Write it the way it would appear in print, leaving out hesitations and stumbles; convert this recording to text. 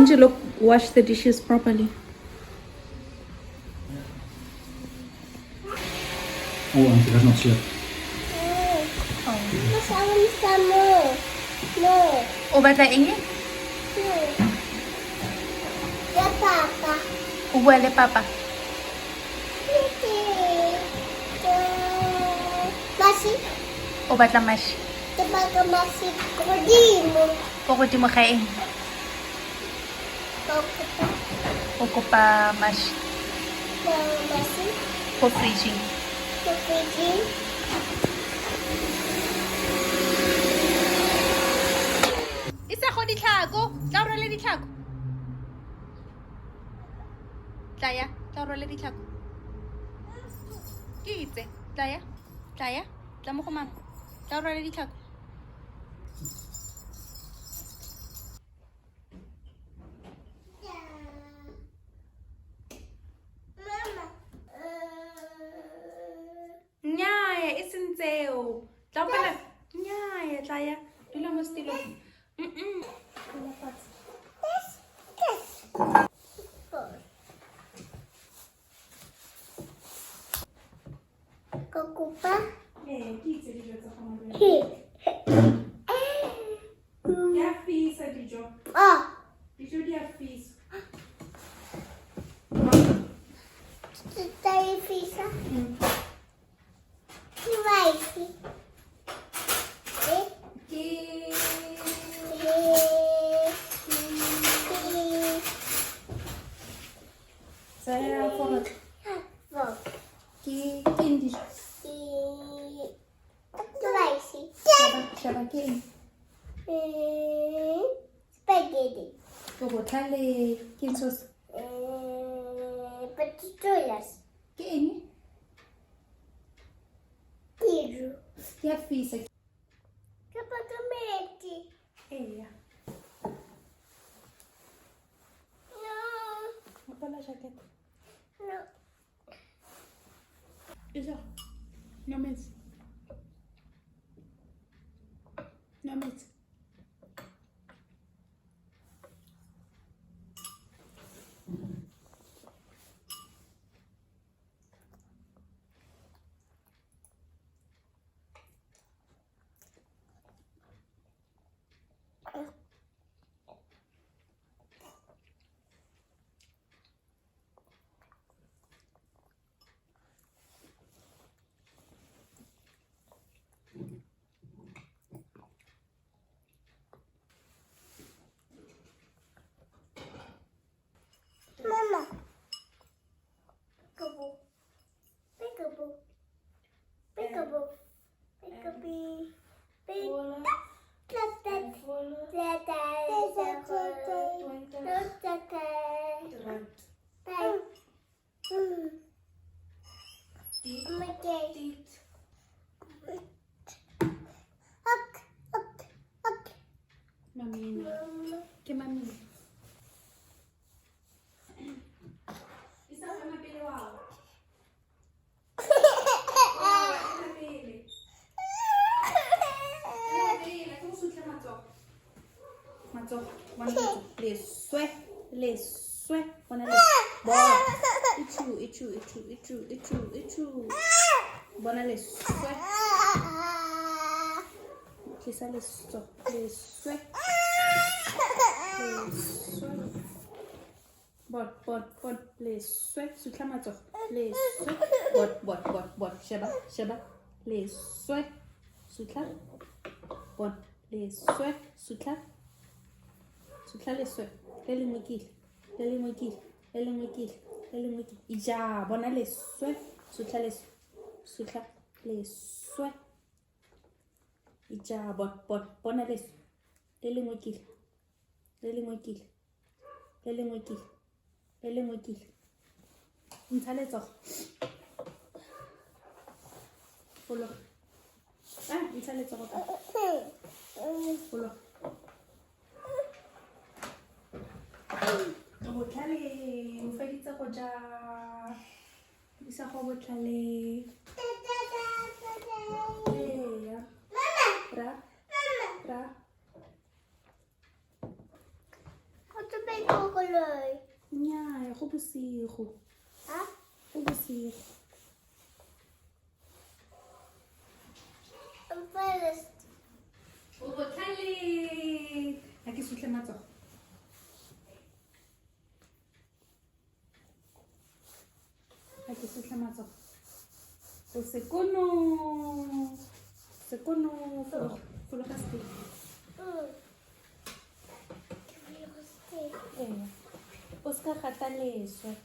Angelo wash the dishes properly. Oh, Auntie does not slip. No. O batla eng? No. Ya papa. O bua le papa. Masi. O batla mashi. Ke batla mashi godimo. Ko godimo ga eng? O kopa mashi. Mashi. Ko fridging. Ko fridging. Isago ditlhako, tla o rwale ditlhako. Tla ya, tla o rwale ditlhako. Ke itse, tla ya, tla ya, tla mo go mama. Tla o rwale ditlhako. Mama. Nnyaya, e seng tseo. Tla o pela. Nnyaya, tla ya. Dula mo setilong. Mm-mm. Dula fatshe. This. Kokopa. Ee, ke itse dijo tsa go malome. Di a fisa dijo. Ah. Dijo di a fisa. Fisa. Ke rice. Ke tsaya forok. Ke eng dijo? Rice. Sheba, sheba ke eng? Spaghetti. Ke botlhale ke eng seo se? Potatoes. Ke eng? Dijo. Di a fisa. Ke batla metsi. Eya. No. Apala jacket. No. Isa. Nwa metsi. Nwa metsi. Mama. Peekaboo. Peekaboo. Peekaboo. Peekaboo. Mamina. Ke mamina. Isa ema pele wa. Ema pele. Ema pele, ke go sutlhe matsogo. Matsogo, bona letsogo. Leswe, leswe, bona leswe. Bona. Ichu, ichu, ichu, ichu, ichu, ichu. Bona leswe. Tlisa letsogo. Leswe. Leswe. Bon, bon, bon. Leswe. Sutlha matsogo. Leswe. Bon, bon, bon, bon. Sheba, sheba. Leswe. Sutlha. Bon. Leswe. Sutlha. Sutlha leswe. Le lengwe ke le. Le lengwe ke le. Le lengwe ke le. Le lengwe ke le. Ija, bona leswe. Sutlha leswe. Sutlha leswe. Ija, bon, bon, bona leswe. Le lengwe ke le. Le lengwe ke le. Le lengwe ke le. Le lengwe ke le. Ntsha letsogo. Fologa. Ah, ntsha letsogo ka. Fologa. Botlhale, o feditse go ja. Isa go botlhale. Eya. Ra. Ra. Moloi. Nnyaa, go bosigo. Ha? Go bosigo. I'm first. O botlhale. A ke sutlhe matsogo. A ke sutlhe matsogo. O sekono. Sekono. Fologa, fologa setilo. Ee. O seka gata leswe.